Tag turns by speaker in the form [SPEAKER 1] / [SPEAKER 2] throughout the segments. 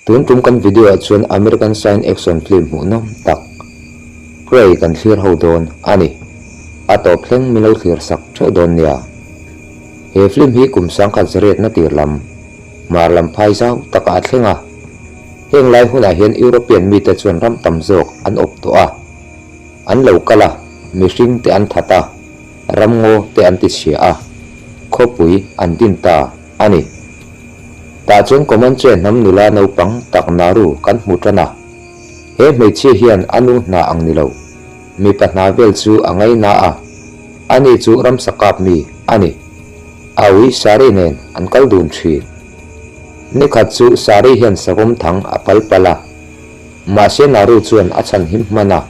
[SPEAKER 1] Tun tum kan video ah chuan American science action film hmuhnawm tak Prey kan thlir ho dawn a ni. A tawp thleng min lo thlir sak theuh dawn nia. He film hi kum sangkhat zariatna tir lam, hmar lam phai zau takah a thleng a. Heng lai hunah hian European mite chuan ram tam zawk an awp tawh a. An lo kal a, mihring te an that a, ramngaw te an ti chhia a, khawpui an din ta a ni. Tah chuan Comanche hnam nula naupang tak Naru kan hmu tan a. He hmeichhia hian a nu hna ang ni lo, mipa hna vel chu a ngaina a, ani chu ramsa kap mi a ni. A ui Sari nen an kal dun thin. Nikhat chu Sari hian savawm thang a pal pal a. Mahse Naru chuan a chhan him hman a,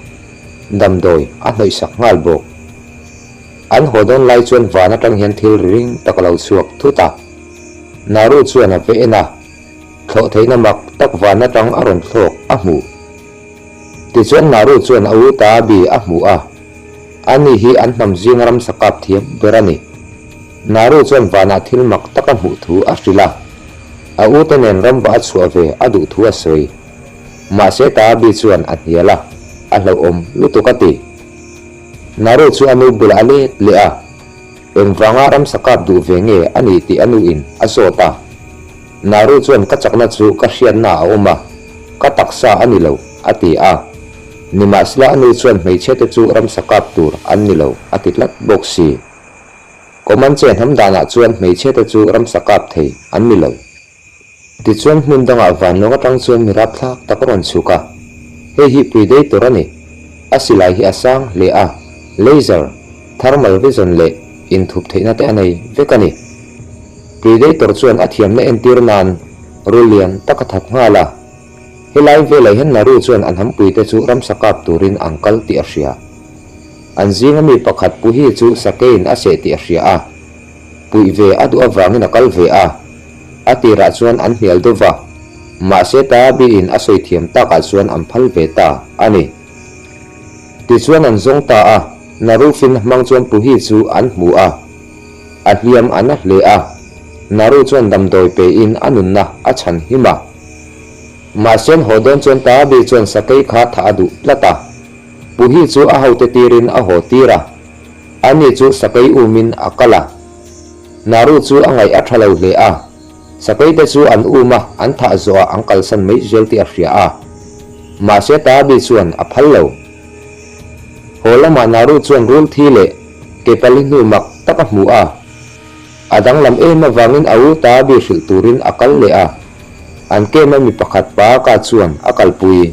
[SPEAKER 1] damdawi a hnawihsak nghal bawk. An haw dawn lai chuan van atang hian thil ri ring tak a lo chhuak thut a. Naru chuan a ve en a, thlawh theihna mak tak van atang a rawn thlawk a hmu. Tichuan Naru chuan a u Taabi a hmu a, ani hi an hnam zinga ramsa kap thiam ber a ni. Naru chuan vanah thil mak tak a hmuh thu a hrilh a, a ute nen ramva a chhuah ve a duh thu a sawi. Mahse Taabi chuan a hnial a, a hlauhawm lutuk a ti. Naru chu a nu bulah a let leh a, engvanga ramsa kap duh ve nge a nih tih a nu in a zawt a. Naru chuan ka chakna chu ka hriatna a awm a, ka taksa a ni lo, a ti a. Nimahsela a nu chuan hmeichhia te chu ramsa kap tur an ni lo a ti tlat bawk si. Comanche hnam danah chuan hmeichhia te chu ramsa kap thei an ni lo. Tichuan hmun dangah vanlawng atang chuan mi rapthlak tak a rawn chhuk a, hei hi Predator a ni. A silai hi a sang hle a, laser, thermal vision leh inthup theihna te a nei vek a ni. Predator chuan a thiamna entir nan rul lian tak a that nghal a. Helai velah hian Naru chuan a hnampuite chu ramsa kap turin an kal tih a hria. An zinga mi pakhat Puhi chu sakeiin a seh tih a hria a. Puih ve a duh avangin a kal ve a, a tirah chuan an hnial deuh va, mahse Taabi-in a sawi thiam takah chuan an phal ve ta a ni. Tichuan an zawng ta a, Naru-fin hmang chuan Puhi chu an hmu a, a hliam a na hle a, Naru chuan damdawi pein a nunna a chhan him a. Mahse an haw dawn chuan Taabi chuan sakei kha thah a duh tlat a, Puhi chu a hote tirin a haw tir a. Ani chu sakei umin a kal a. Naru chu a ngaih a tha lo hle a. Sakeite chu an um a, an thah zawhah an kalsan mai zel tih a hria a. Mahse Taabi chuan a phal lo. Haw lamah Naru chuan rul thi leh ke pali hnu mak tak a hmu a. A danglam em avangin a u Taabi hrilh turin a kal leh a. An kem a mi pakhat Paaka chuan a kalpui.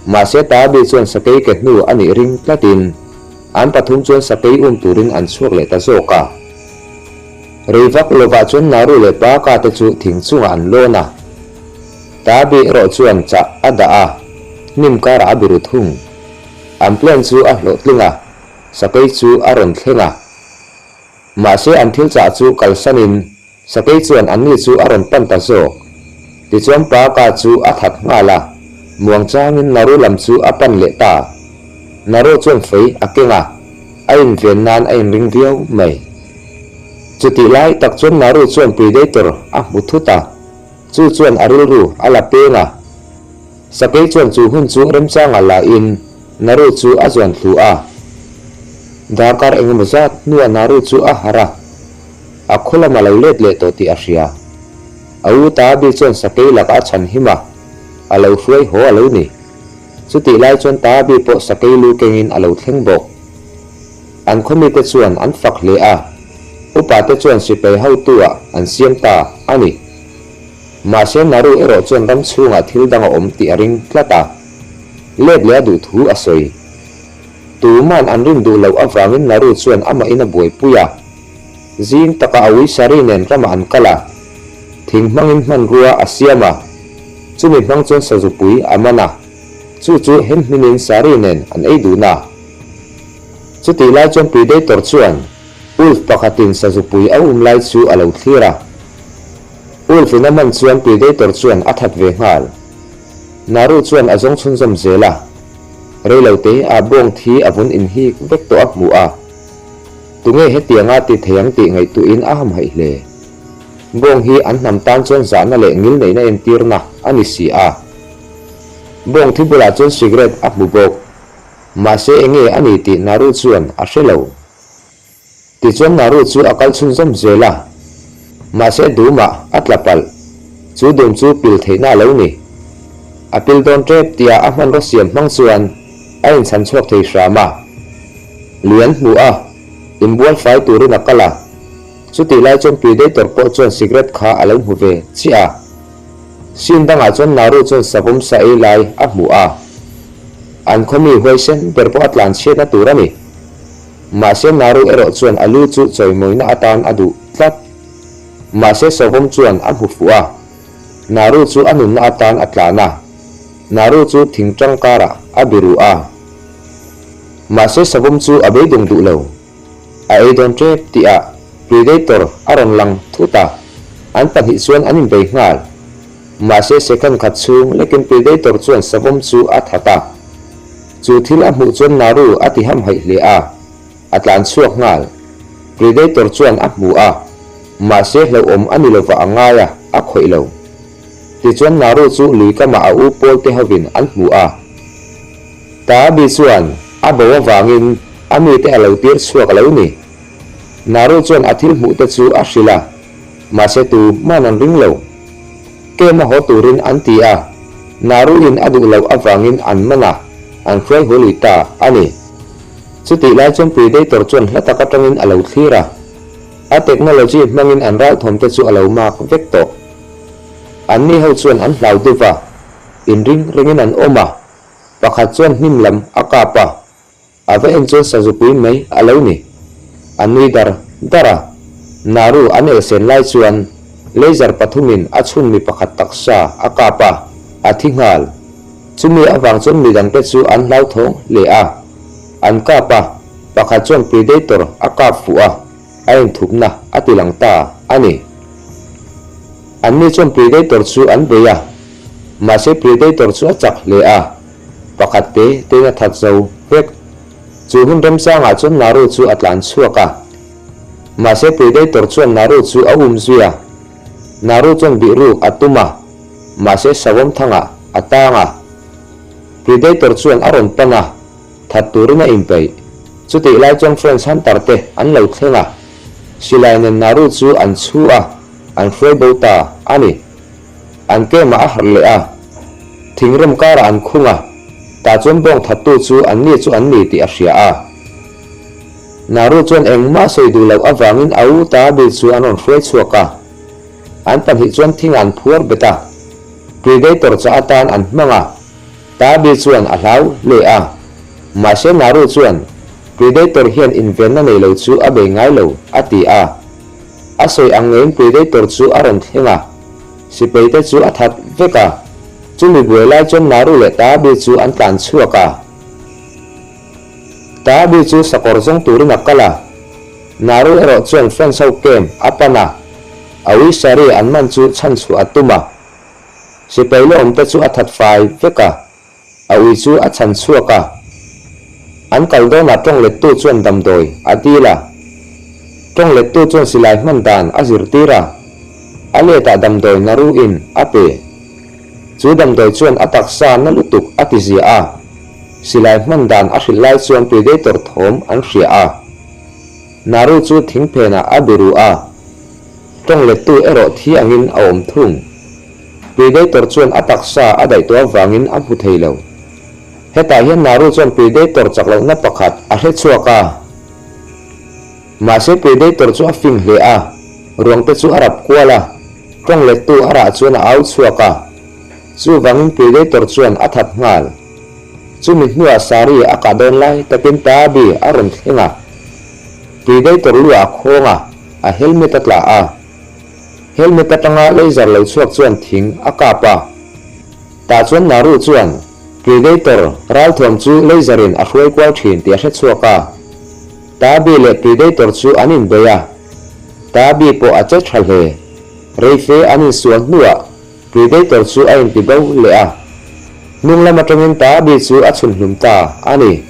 [SPEAKER 1] Mahse Taabi chuan sakei ke hnu a nih ring tlatin An pathum chuan sakei um turin an chhuak leh ta zawk a. Rei vak lovah chuan Naru leh Paka te chu thing chungah an lawn a. Tabi erawh chuan chah a dah a, hnim karah a biru thung. An plan chu a hlawhtling a, sakei chu a rawn thleng a. Mahse an thil chah chu kalsanin Sakei chuan anni chu a rawn pan ta zawk. Tichuan Paka chu a that nghal a, muangchangin Naru lam chu a pan leh ta. Naru chuan fei a keng a, a inven nan a inring viau mai. Chutih lai tak chuan Naru chuan Predator a hmu thut a, chu chuan a rilru a la peng a. Sakei chuan chu hun chu remchangah la in Naru chu a zuan thlu a. Darkar engemaw zat hnuah Naru chu a harh a. A khaw lam a lo let leh tawh tih a hria. A u Taabi chuan sakei lakah a chhan him a, a lo hruai haw a lo ni. Chutih lai chuan Taabi pawh sakei lu kengin a lo thleng bawk. An khaw mite chuan an fak hle a, upate chuan sipai hotu-ah an siam ta a ni. Mahse Naru erawh chuan ram chhungah thil dang a awm tih a ring tlat a, let leh a duh thu a sawi. Tuman an rin duh loh avangin Naru chuan amahin a buaipui a. Zing taka a ui sari nen ramah an kal a, thing hmangin hmanrua a siam a, chumi hmang chuan sazupui a man a, chu chu hem hminin sari nen an ei dun a. Chutih lai chuan Predator chuan Wolf pakhatin sazupui a um lai chu a lo thlir a. Wolf in a man chuan Predator chuan a that ve nghal. Naru chuan a zawng chhunzawm zel a, reilote ah bawng thi a vun inhik vek tawh a hmu a. Tunge hetianga ti thei ang tih ngaihtuahin a hamhaih hle. Bawng hi an hnam tan chuan zahna leh ngilneihna entirna a ni si a. Bawng thi bulah chuan cigarette a hmu bawk. Mahse enge a ni tih Naru chuan a hre lo. Tichuan Naru chu a kal chhunzawm zel a. Mahse dumah a tla palh. Chu dum chu pil theihna a lo ni. A pil dawn tep tia a hmanraw siam hmang chuan a inchhan chhuak thei hram a. Lui an hmu a, inbual fai turin a kal a. Chutih lai chuan Predator pawh chuan cigarette kha a lo hmu ve chiah a. Scene dangah chuan Naru chuan savawm sa ei lai a hmu a. An khaw mi huaisen ber pawh a tlan chhiatna tur a ni. Mahse Naru erawh chuan a lu chu chawimawina atan a duh tlat. Mahse savawm chuan a hmu fuh a. Naru chu a nunna atan a tlan a. Naru chu thing tangkarah a biru a. Mahse savawm chu a beidawng duh lo. A ei dawn tep tihah Predator a rawn lang thut a, an pahnih chuan an inbei nghal. Mahse second khat chhung lekin Predator chuan savawm chu a that a. Chu thil a hmuh chuan Naru a ti hamhaih hle a, a tlan chhuak nghal. Predator chuan a hmu a, mahse hlauhawm a ni lova a ngai a, a khawih lo. Tichuan Naru chu lui kamah a u pawl te hovin an hmu a. Taabi chuan a bo avangin a mite a lo tir chhuak a lo ni. Naru chuan a thil hmuh te chu a hrilh a, mahse tu hman an ring lo. Kem a haw turin an ti a, Naru in a duh loh avangin an man a, an hruai haw lui ta a ni. Chutih lai chuan Predator chuan hla tak atangin a lo thlir a, a technology hmangin an ralthawm te chu a lo mak vek tawh. Anni ho chuan an hlau deuh va, inring rengin an awm a, pakhat chuan hnim lam a kap a, a va en chuan sazupui mai a lo ni. A nui dar dar a, Naru an elsen lai chuan laser pathumin a chhun mi pakhat taksa a kap a, a thi nghal. Chumi avang chuan midangte chu an hlauthawng hle a, an kap a, pakhat chuan Predator a kap fuh a. A inthupna a ti lang ta a ni. Anni chuan Predator chu an bei a, mahse Predator chu a chak hle a, pakhat te tein a that zo vek. Chu hun remchangah chuan Naru chu a tlan chhuak a, mahse Predator chuan Naru chu a um zui a. Naru chuan bih ruk a tum a, mahse Savawm thangah a tang a. Predator chuan a rawn pan a. That turin a inpeih. Chutih lai chuan French hunter te an lo thleng a, silai nen Naru chu an chhu a, an hruai bo ta a ni. An kemah a harh leh a, thingrem karah an khung a, tah chuan bawng thattu chu an ni chu an ni tih a hria a. Naru chuan engmah sawi duh loh avangin a u Tabi chu an rawn hruai chhuak a, an pahnih chuan thing an phuar bet a, Predator chah atan an hmang a. Tabi chuan a hlau hle a, mahse Naru chuan, Predator hian invenna nei lo chu a bei ngai lo, a ti a. A sawi ang ngeiin Predator chu a rawn thleng a, sipaite chu a that vek a. Chumi buai lai chuan Naru leh Tabi chu an tlan chhuak a. Tabi chu sakawr zawng turin a kal a, Naru erawh chuan French ho camp a pan a, a uisari an man chu chhanchhuah a tum a. Sipai la awmte chu a that fai vek a, a ui chu a chhan chhuak a. An kal dawnah tawng lettu chuan damdawi a dil a. Tawng lettu chuan silai hman dan a zirtir a, a letah damdawi naruin a pe. Chu damdawi chuan a taksa na lutuk a ti ziah a, silai hman dan a hrilh lai chuan predator thawm an hria a. Naru chu thingphenah a biru a. Tawng lettu erawh thi angin a awm thung. Predator chuan a taksa a daih tawh avangin a hmu thei lo. Hetah hian Naru chuan Predator chak lohna pakhat a hre chhuak a. Mahse Predator chu a fing hle a, ruangte chu a rap kual a, tawng lettu a rah chuan a au chhuak a. Chuvangin Predator chuan a that nghal. Chumi hnuah Sari a kah dawn lai takin Tabi a rawn thleng a. Predator lu ah a khawng a. A helmet a tla a. Helmet atanga laser lo chhuak chuan thing a kap a. Tah chuan Naru chuan Predator ralthuam chu laser in a hruai kual thin tih a hre chhuak a. Tabi leh Predator chu an inbei a. Tabi pawh a che tha hle. Reife an insual hnuah Predator chu a inti bo leh a. Hnung lam atangin Tabi chu a chhun hlum ta a ni.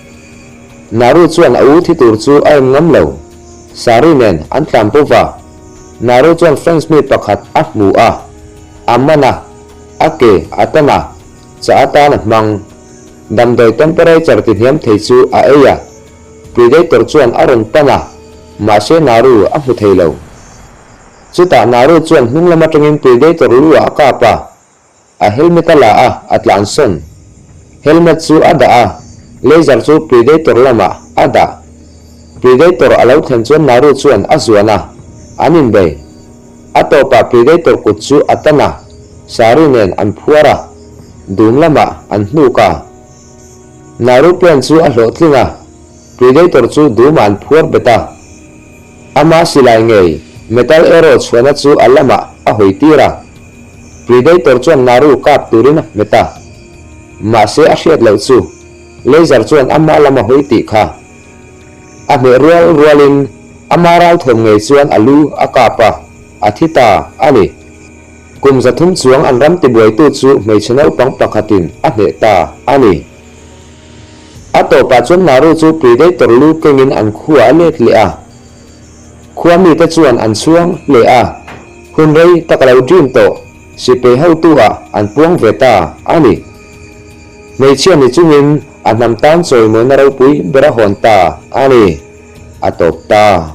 [SPEAKER 1] Naru chuan a u thi tur chu a en ngam lo. Sari nen an tlan bo va. Naru chuan French mi pakhat a hmu a, a man a, a ke a tan a, chah atan a hmang. Damdawi temperature ti hniam thei chu a ei a, Predator chuan a rawn pan a, mahse Naru a hmu thei lo. Chutah Naru chuan hnung lam atangin Predator lu ah a kap a, A helmet a la a, a tlan sawn. Helmet chu a dah a, laser chu Predator lamah a dah. Predator a lo thlen chuan Naru chuan a zuan a, an inbei. A tawpah Predator kut chu a tan a, sari nen an phuar a, dum lamah an hnuk a. Naru plan chu a hlawhtling a, Predator chu dumah an phuar bet a. Ama silai ngei metal arrow chhuahna chu a lamah a hawi tir a. Predator chuan Naru kap turin a hmet a. Mahse a hriat loh chu laser chuan ama lam a hawi tih kha. A hmeh rual rualin ama ralthawm ngei chuan a lu a kap a, a thi ta a ni. Kum 300 chuang an ram tibuaitu chu hmeichhe naupang pakhatin a hneh ta a ni. A tawpah chuan Naru chu Predator lu kengin an khua a let leh a. Khua mite chuan an chhuang leh a, hun rei tak a lo dream tawh, sipei hotu ah an puang ve ta a ni. Hmeichhia ni chungin a hnam tan chawimawina ropui ber a hawn ta a ni. A tawp ta.